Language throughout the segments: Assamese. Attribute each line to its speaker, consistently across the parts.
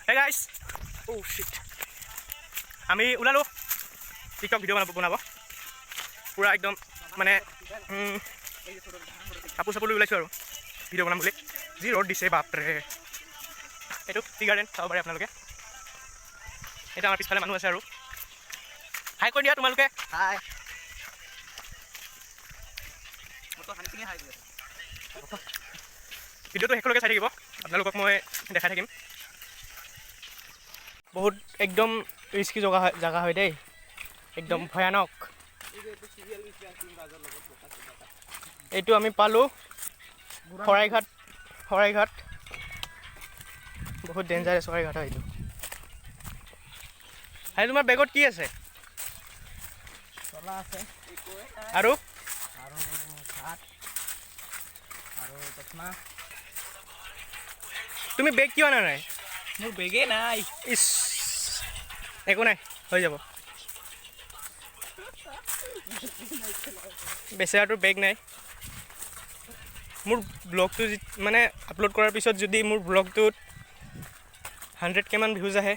Speaker 1: হে গাইছ, অ' শ্বিট, আমি ওলালোঁ টিকটক ভিডিঅ' বনাব। পূৰা একদম মানে কাপোৰ চাপোৰ লৈ ওলাইছোঁ আৰু ভিডিঅ' বনাম বুলি। যি ৰ'দ দিছে বাপৰে। এইটো টি গাৰ্ডেন চাব পাৰে আপোনালোকে। এইটো আমাৰ পিছফালে মানুহ আছে আৰু হাই কৰি দিয়া তোমালোকে।
Speaker 2: হাই।
Speaker 1: ভিডিঅ'টো শেষলৈকে চাই থাকিব, আপোনালোকক মই দেখাই থাকিম। বহুত একদম ৰিস্কি জগা হয়, জেগা হয় দেই, একদম ভয়ানক। এইটো আমি পালোঁ শৰাইঘাট। শৰাইঘাট বহুত ডেঞ্জাৰাছ শৰাইঘাট হয় এইটো। হাই, তোমাৰ বেগত কি আছে?
Speaker 2: চলা আছে।
Speaker 1: আৰু?
Speaker 2: আৰু ভাত আৰু চশমা।
Speaker 1: তুমি বেগ কিয় অনা নাই?
Speaker 2: মোৰ বেগেই নাই।
Speaker 1: ইছ, একো নাই, হৈ যাব। বেচেৰাটোৰ বেগ নাই। মোৰ ব্লগটো মানে আপলোড কৰাৰ পিছত যদি মোৰ ব্লগটোত 100K মান ভিউজ আহে,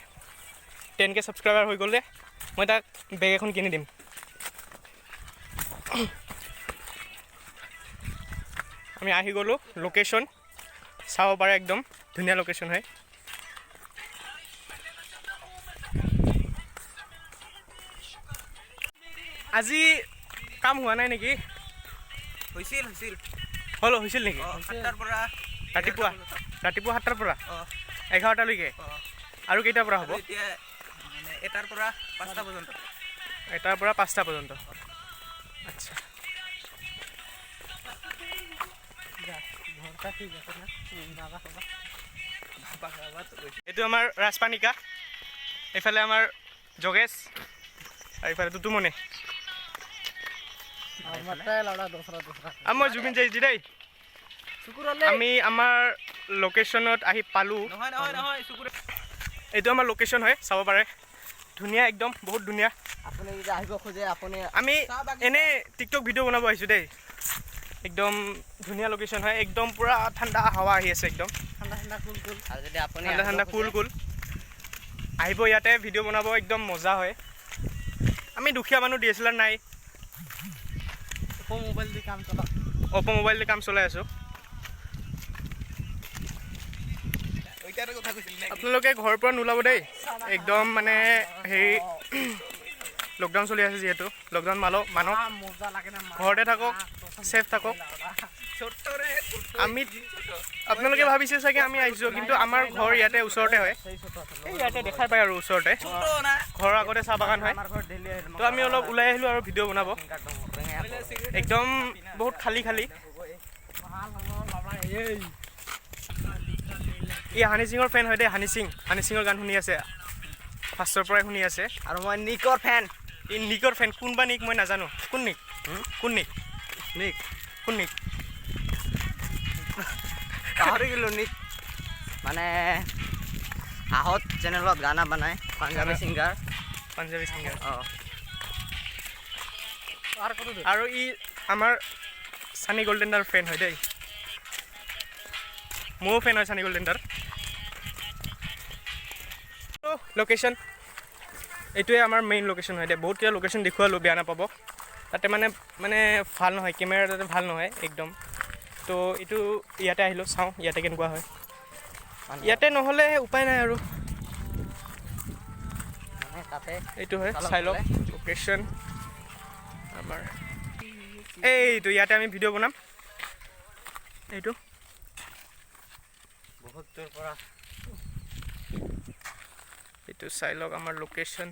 Speaker 1: 10K subscriber হৈ গ'লে মই তাক বেগ এখন কিনি দিম। আমি আহি গ'লোঁ লোকেশ্যন চাব পাৰে, একদম ধুনীয়া লোকেশ্যন হয়। আজি কাম হোৱা নাই নেকি?
Speaker 2: হৈছিল, হৈছিল।
Speaker 1: হ'ল, হৈছিল নেকি?
Speaker 2: 7টাৰ পৰা।
Speaker 1: ৰাতিপুৱা 7টাৰ পৰা 11টালৈকে। আৰু কেইটাৰ পৰা হ'ব?
Speaker 2: এতিয়া মানে 1টাৰ পৰা 5টা পৰ্যন্ত।
Speaker 1: 1টাৰ পৰা 5টা পৰ্যন্ত। আচ্ছা, এইটো আমাৰ ৰাজপানিকা, এইফালে আমাৰ যোগেশ আৰু এইফালে টুটুমণি। আৰু মই জুবিন যাইছি দেই। আমি আমাৰ লোকেশ্যনত আহি পালোঁ। এইটো আমাৰ লোকেশ্যন হয়, চাব পাৰে, ধুনীয়া একদম, বহুত ধুনীয়া।
Speaker 2: আপুনি যদি আহিব খোজে আপুনি।
Speaker 1: আমি এনেই টিকটক ভিডিঅ' বনাব আহিছোঁ দেই। একদম ধুনীয়া লোকেশ্যন হয়, একদম পূৰা ঠাণ্ডা হাৱা আহি আছে, একদম
Speaker 2: ঠাণ্ডা ঠাণ্ডা কুল কুল। আৰু যদি আপুনি
Speaker 1: ঠাণ্ডা ঠাণ্ডা কুল কুল আহিব, ইয়াতে ভিডিঅ' বনাব, একদম মজা হয়। আমি দুখীয়া মানুহ, ডি এছ এল আৰ নাই,
Speaker 2: অপ' মোবাইল দি কাম চলাওঁ।
Speaker 1: অপ' মোবাইল দি কাম চলাই আছোঁ। আপোনালোকে ঘৰৰ পৰা নোলাব দেই, একদম মানে হেৰি লকডাউন চলি আছে যিহেতু, লকডাউন মানক, ঘৰতে থাকক, ছেফ থাকক। আমি আপোনালোকে ভাবিছে চাগে আমি আহিছোঁ, কিন্তু আমাৰ ঘৰ ইয়াতে ওচৰতে হয়। এই ইয়াতে দেখাই পায় আৰু ওচৰতে, ঘৰৰ আগতে চাহ বাগান হয়। তো আমি অলপ ওলাই আহিলোঁ আৰু ভিডিঅ' বনাব। একদম বহুত খালী খালী। ই হানি সিঙৰ ফেন হয় দেই, হানি সিং, হানি সিঙৰ গান শুনি আছে, ফাৰ্ষ্টৰ পৰাই শুনি আছে।
Speaker 2: আৰু মই নিকৰ ফেন।
Speaker 1: ই নিকৰ ফেন, কোনবা নিক মই নাজানো। কোন নিক? কোন নিক?
Speaker 2: নিক।
Speaker 1: কোন নিক?
Speaker 2: পাহৰি গ'লো। নিক মানে আহত চেনেলত গানা বনায়, পাঞ্জাবী ছিংগাৰ।
Speaker 1: পাঞ্জাবী ছিংগাৰ।
Speaker 2: অঁ।
Speaker 1: আৰু ই আমাৰ ছানী গল্ডেন দাৰ ফেন হয় দেই। ময়ো ফেন হয় ছানী গল্ডেন দাৰ। লোকেশ্যন এইটোৱে আমাৰ মেইন লোকেশ্যন হয় দেই। বহুত কেইটা লোকেশ্যন দেখুৱালোঁ, বেয়া নাপাব। তাতে মানে মানে ভাল নহয়, কেমেৰা তাতে ভাল নহয় একদম। তো এইটো ইয়াতে আহিলোঁ, চাওঁ ইয়াতে কেনেকুৱা হয়। ইয়াতে নহ'লে উপায় নাই আৰু। এইটো হয়, চাই লওক লোকেশ্যন আমাৰ। এইটো ইয়াতে আমি ভিডিঅ' বনাম। এইটো
Speaker 2: বহুত দূৰ পৰা।
Speaker 1: এইটো চাই লওক আমাৰ লোকেশ্যন।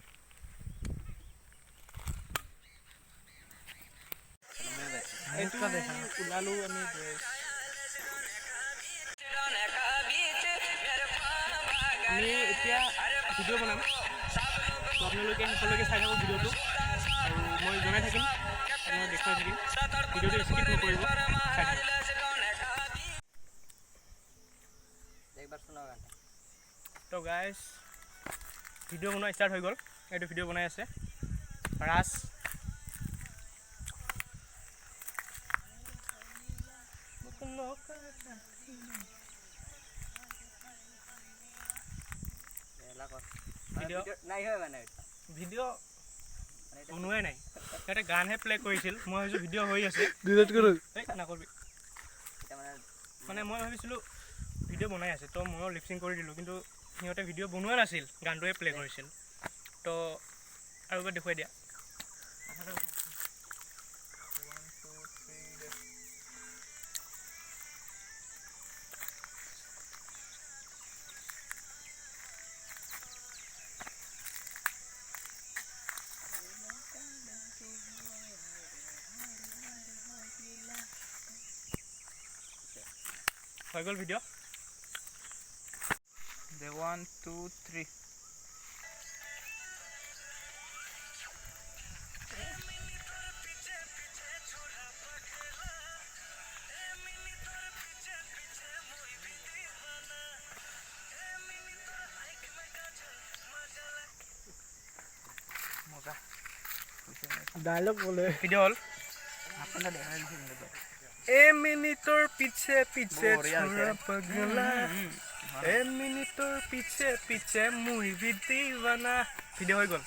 Speaker 1: ওলালোঁ আমি। আমি এতিয়া ভিডিঅ' বনাম, তো আপোনালোকে শেষলৈকে চাই থাকক ভিডিঅ'টো, আৰু মই জনাই থাকিম, আপোনালোক দেখুৱাই থাকিম। ভিডিঅ'টো স্কিপ নকৰিব, চাই থাকক। তো গাইজ, ভিডিঅ' বনোৱা ষ্টাৰ্ট হৈ গ'ল। এইটো ভিডিঅ' বনাই আছে ৰাজ। ভিডিঅ'
Speaker 2: নাই হয় মানে
Speaker 1: ভিডিঅ' বনোৱাই নাই, সিহঁতে গানহে প্লে কৰিছিল। মই ভাবিছোঁ ভিডিঅ' হৈ আছে।
Speaker 3: ডিলিট কৰোঁ।
Speaker 1: এই নকৰিবি। মানে মই ভাবিছিলোঁ ভিডিঅ' বনাই আছে, তো ময়ো লিপচিং কৰি দিলোঁ, কিন্তু সিহঁতে ভিডিঅ' বনোৱা নাছিল, গানটোৱে প্লে কৰিছিল। তো আৰু এবাৰ দেখুৱাই দিয়া। হৈ গ'ল ভিডিঅ'।
Speaker 3: দে, 1, 2, 3। মজা। ডায়লগ বোলে।
Speaker 1: ভিডিঅ' হ'ল।
Speaker 3: আপোনাৰ দেখাই দিছে কিন্তু।
Speaker 1: এ মিনিটৰ পিছে পিছে
Speaker 2: বঢ়িয়া হৈছে।
Speaker 1: ছোৰা পগলা, এ মিনিটৰ পিছে পিছে মুই ভি দিৱানা। ভিডিঅ' হৈ গ'ল।